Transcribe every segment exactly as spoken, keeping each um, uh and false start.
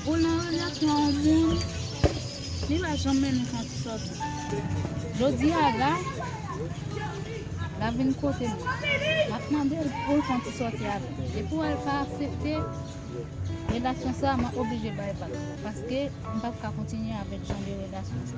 Ou nan relasyon a yon moun, li pa janm mennen w fè yon ti sòti. Jodi a la, l ap vin kote m. M ap mande l pou l fè yon ti sòti avè m. Depi w wè l pa aksepte, relasyon sa a, m ap oblije bay vag. Paske m p ap ka kontinye avèk jan de relasyon sa.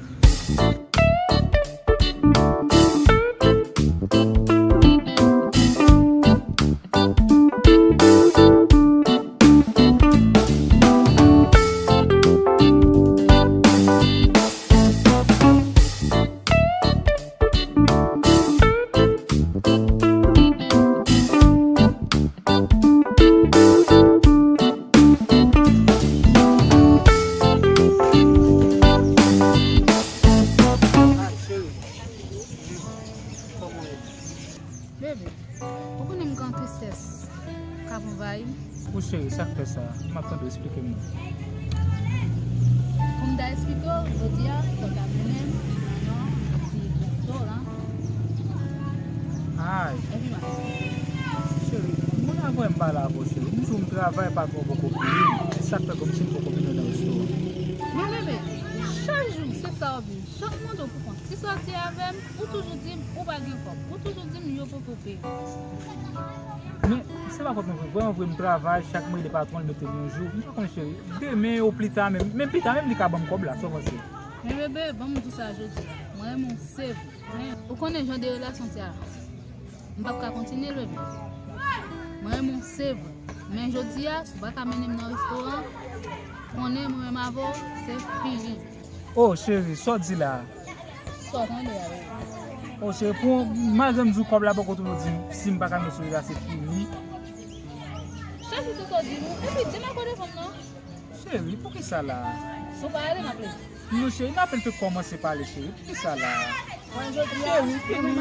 Bebe, ou konnen m gen yon tristès k ap anvayi m. O cheri, sa k fè sa? M ap tande w, eksplike m non. Pou m ta eksplike w, jodi a, fò w ta mennen m nan yon ti restoran. Ay. Epi m ap eksplike. Cheri, moun avè m pale avè w, cheri. M di w m travay, patwon poko peye m. Se sa k fè kòmsi m poko vin nan restoran. Men bebe, chak jou, se sa w ap di m. Chak mande w pou fè yon ti sòti avè m, ou toujou di m ou pa gen kòb. Ou toujou di m yo poko peye m. Men, se pa fòt mwen vre. Vrèman vre, m travay, chak mwen rele patwon, l mete m yon jou. M pa konn cheri. Demen ou pli ta menm. Men pli ta menm, li ka ban m kòb la, sa w panse? Men bebe, ban m di w sa jodi a. Mwen renmen w se vre. Men, ou konnen jan de relasyon sa a. M p ap ka kontinye l bebe. Mwen renmen w se vre. Men jodi a, si w pa ka mennen m nan restoran, konnen mwen menm avè w, se fini. O cheri, sa w di la a? Sa w tande a, bebe? O cheri, pou malgre m di w kòb la poko, toujou di m, si m pa ka met sou li la, se fini. Chak jou se sa w di m, epi demakode fanm nan. Cheri, poukisa la? Si w pa ale, m ap leve. Non, cheri, n apenn fèk kòmanse pale, cheri. Poukisa la? Mwen, jodi a, cheri, fini.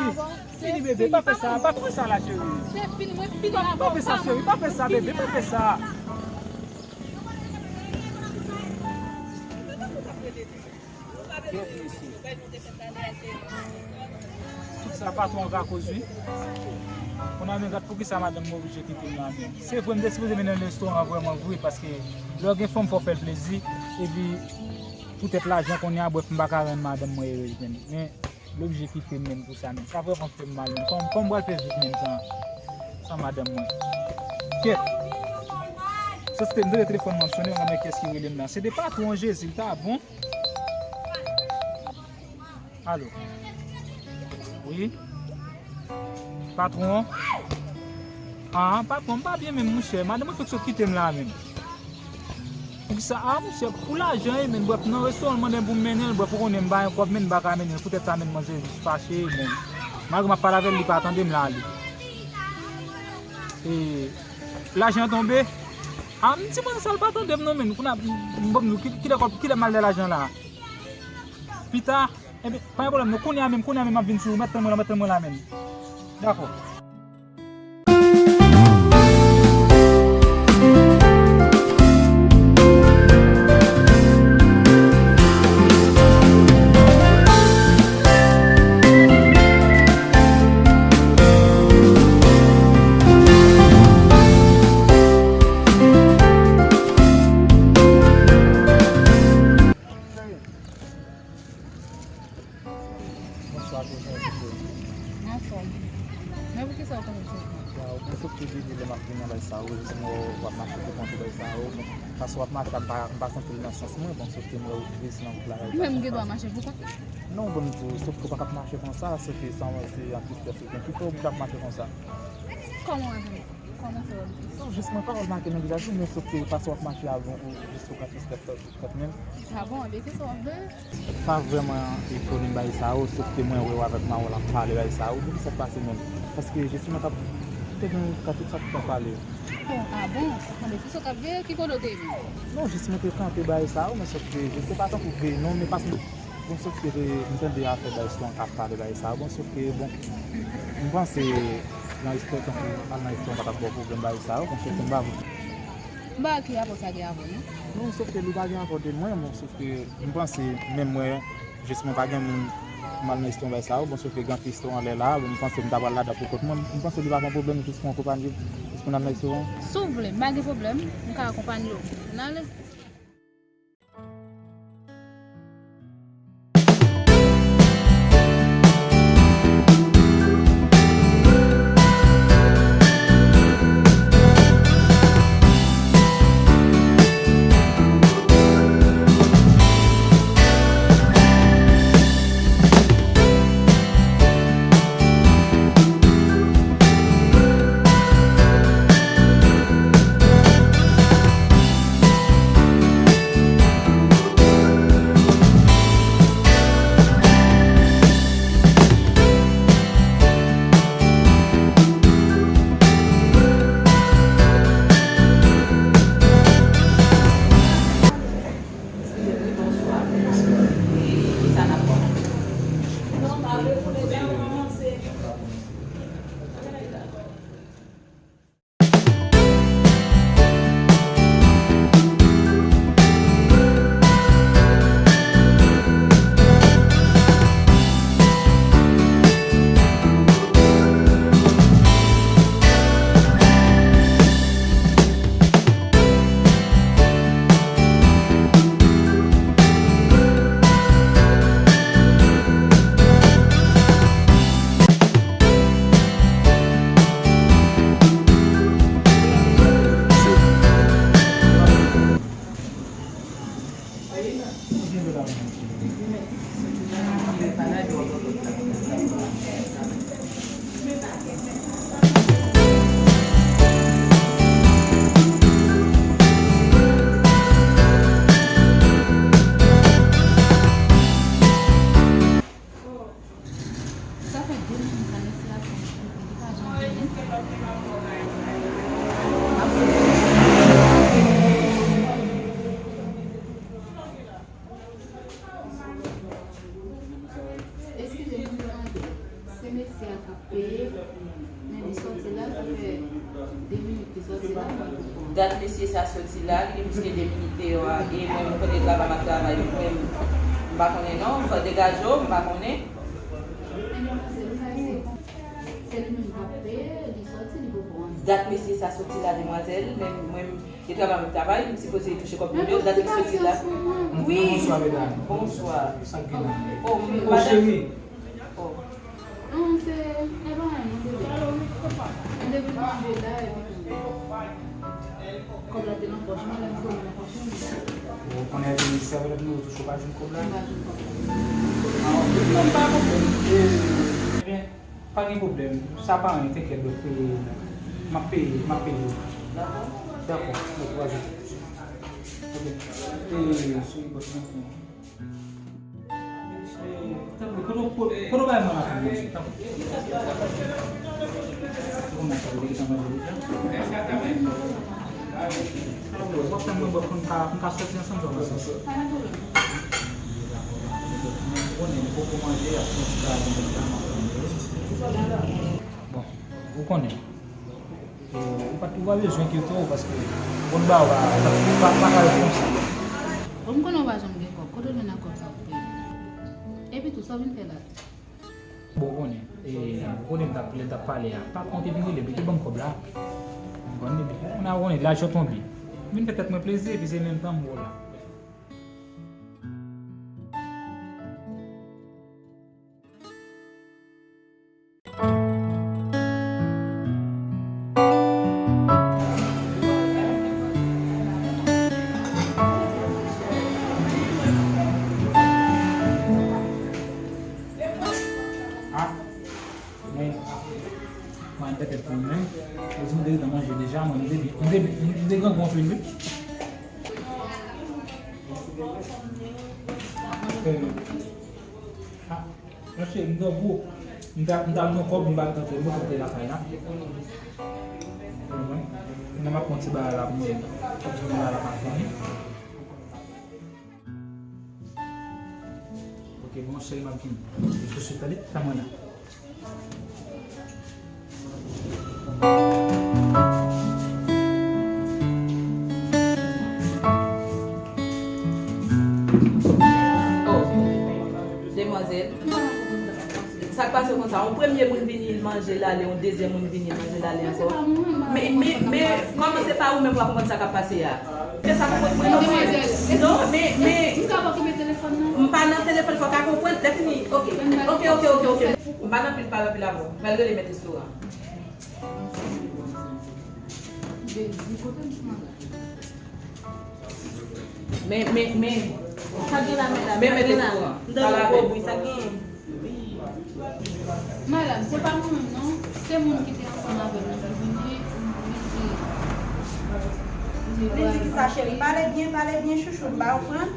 Fini, bebe, pa fè sa, pa fè sa la, cheri. Se fini, mwen fini avè w. Pa fè sa, cheri, pa fè sa, bebe, pa fè sa. Kèt, mesye. Tout sa patwon an ka koz wi. Kounye a men gad poukisa madanm mwen oblije kite m la men. Se vre m te sipoze mennen l nan restoran vrèman vre, paske lè w gen fanm fò w fè l plezi, epi poutèt lajan kounye a, brèf, m pa ka rann madanm mwen erez menm. Men, l oblije kite m menm pou sa menm. Sa vrèman fè m mal menm. Kòman, kòman m pral fè viv menm san, san madanm mwen? Kèt! Sòske m tande telefòn nan ap sonnen, m ap gade kiyès ki rele m la. Se de patwon an, Jezi, l ta bon. Alo. Wi. Patwon. Ah, patwon, m pa byen menm, monchè. Madanm mwen fèk sot kite m la menm. Poukisa? Ah, monchè, pou lajan e menm, brèf, nan restoran, l mande m pou m mennen l, brèf, ou konnen m pa gen kòb, men m pa ka mennen l. Poutèt sa, menm manzè jis fache, bon. Malgre m ap pale avè l, li pa tande m la, li. E, lajan tonbe. Ah, m di manzè sa, l pa tande m non, menm. Kounye a, m, m, m, ki, kilè kòb, kilè m al dèyè lajan la? Pita, enben, pa gen pwoblèm non. Kounye a menm, kounye a menm, m ap vin sou ou. Mèt tann mwen la, mèt tann mwen la menm. Dakò. Bonswa, kòman w ye? M anfòm. Men poukisa w konn sot nan? Waw, mwen sot toujou di lè m ap vin nan bagay sa yo, jis mwen w ap mache pou kont ou bagay sa yo. Bon, fason w ap mache a, m pa, m pa santi l nan sans mwen, bon, sòf ke m wè w vin nan wout la. Mwen m gen dwa mache pou kont mwen? Non, bon, m di w, sòf ke w pa ka ap mache konsa, sòf ke sa se yon tristès ou gen ki fè w oblije ap mache konsa. Kòman w wè sa? Kòman w fè wè m tristès? Non, jis mwen pa wè l make nan vizaj ou, men sòf ke fason w ap mache a, bon, ou jis ou ka tristès. Sa bon, ebyen se sa w ap vle? Sa vrèman etone m bagay sa yo, sòf ke mwen wè w avèk Mawon l ap pale bagay sa yo. Depi sa k pase menm? Paske jis mwen t ap te gen kantite sa k t ap pale. Bon, a bon? Bon, men se sa w t ap vle, ki kote w te ye menm? Non, jis mwen te kanpe bagay sa yo, men sòf ke jis se pa tankou veye non, men fason, bon, sòf ke m tande afè bagay sa yo k ap pale bagay sa yo, bon, sòf ke, bon, m panse nan istwa tankou al nan istwa pa t ap ba w pwoblèm bagay sa yo, bon, sòf ke m pa vle. M pa wè ki rapò sa gen avè w, non. Non, sòf ke li pa gen rapò de mwen, bon, sòf ke m panse, menm mwen, jis mwen pa gen moun, m al nan restoran bagay sa yo, bon, sòf ke gen anpil restoran anlè la, bon, m panse m ta pral ladan pou kont mwen, m panse li pa gen pwoblèm, jis pou akonpanye, jis pou n al nan restoran. Si w vle, m pa gen pwoblèm, m ka akonpanye w. Ann ale. La, li gen plis ke de minit deyò a, e mwen, mwen kote travay, m ap travay, mwen, m pa konnen non, fò degaje w, m pa konnen. Dat mesye sa soti la, demwazèl, men mwen, e travay, m ap travay, m sipoze touche kòb moun yo, dat li soti la. Wi. Bonswa, medam. Bonswa. Sa k gen la? Oh, oh, cheri. Oh. Non, se, e pa anyen, non, bebe. Mwen te vin manje la, epi tou, kòb la te nan pòch mwen, lè m konnen nan pòch mwen. Ou konnen epi sèvant nou tou, ou pa jwenn kòb la? M pa jwenn kòb la. Ah, ok. Non, pa pwoblèm. E, ebyen, pa gen pwoblèm. Sa pa anyen, tenkèt, donk, e, m ap peye, m ap peye. Dakò. Dakò, donk, w a jwenn. Ok. E, sou bòs mwen. Tanpri, kote w, kote w bay mwen la pou manje, tanpri. Ou konn sa, ou gentan manje deja? Tanpri, w ap tann mwen bò pou n ka, pou n ka soti ansanm, sa w panse? Pa gen pwoblèm. Ou konnen, m poko manje, ap pran ti bagay konsa, m ap tann yo. Bon, ou konnen. E, ou pa, ou pa bezwen enkyete w, paske bon ba ou pa, pa, pa, pa ka ret konsa. Bon, m konnen w pa janm gen kòb. Kote w jwenn ak kòb sa pou peye? Epi tou, sa w vin fè la? Bon, ou konnen, e, ou konnen m t ap, lè m t ap pale a, patwon te vin rele m, li te ban m kòb la. Ou konprann, epi, kounye a, ou konnen, lajan tonbe. M vin fè tèt mwen plezi, epi se menm tan m wè w la. Ah, men, mwen, petèt pou mwen, mwen te gentan manje deja, mwen, m te, m te, m te grangou anpil, wi. Euh, ah. Monchè, m grangou. M ta, m ta gen yon kòb, m pa t tante, m tante lakay la. Mwen, m ap pran ti bagay la pou mwen. Kòb ti bagay la pa fini. Ok, bon, cheri, m ap vini. E touswit, tande, tann mwen la. Oh, demwazèl. Sa k pase konsa, yon premye moun vini, l manje, l ale, yon dezyèm moun vini, l manje, l ale ankò. Men, men, men, kòman se pa ou menm w ap konprann sa k ap pase a? Se sa k ap pran mwen non. Non, men, men, m pa nan telefòn, fò w ka konprann. Lè fini, ok. Ok, ok, ok, ok. M pa nan pil pale anpil avè w. M pral rele mèt restoran. Men, men, men. Sa gen la, medam? Men, men, restoran. M tande gwo bri, sa gen? Madanm, se pa mwen menm non. Se moun ki te ansanm avè m nan ki vini, li di, li di, li di ki sa, cheri? Pale byen, pale byen, chouchou, m pa konprann.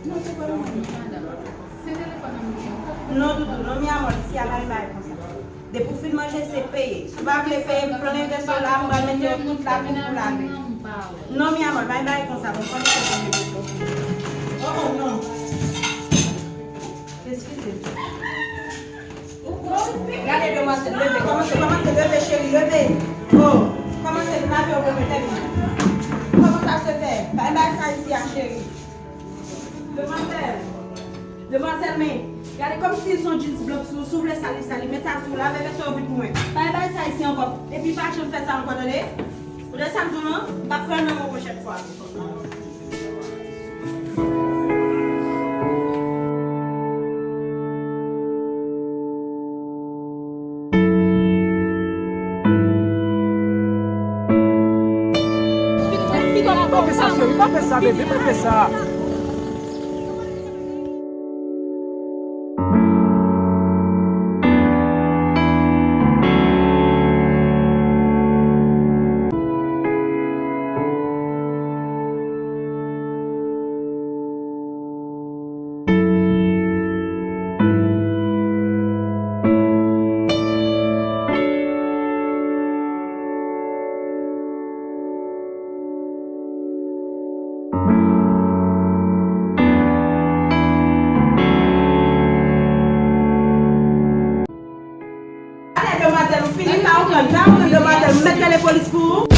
Non, se pa mwen menm, madanm. Se telefòn nan m gen. Non, doudou, non, mi amor, isi a pa gen bagay konsa. Depi w fin manje, se peye. Si w pa vle peye, m pran envèsyon la, m pral mete yo tout la pou, pou lave. Non, mi amor, pa gen bagay konsa, bon, pran envèsyon. Oh, oh, non. Eskize m. Gade demwazèl, leve, kòmanse, kòmanse, leve, cheri, leve. Oh, kòmanse, lave, ou leve tèt mwen. Kòman sa se fè? Pa gen bagay sa isi a, cheri. Demwazèl. Demwazèl, men, gade kòmsi se yon jeans blan sou, si w vle sali, sali, met sa sou, lave vèsyon vit pou mwen. Pa bay sa isi ankò. Epi pa janm fè sa ankò, tande? Ou tande sa m di w lan? M p ap pran nan men w pwochèn fwa. Pa fè sa, cheri, pa fè sa, bebe, pa fè sa. Ale, demwazèl, ou fini, pa ou pran, pa ou pran, demwazèl, m mèt rele polis pou ou.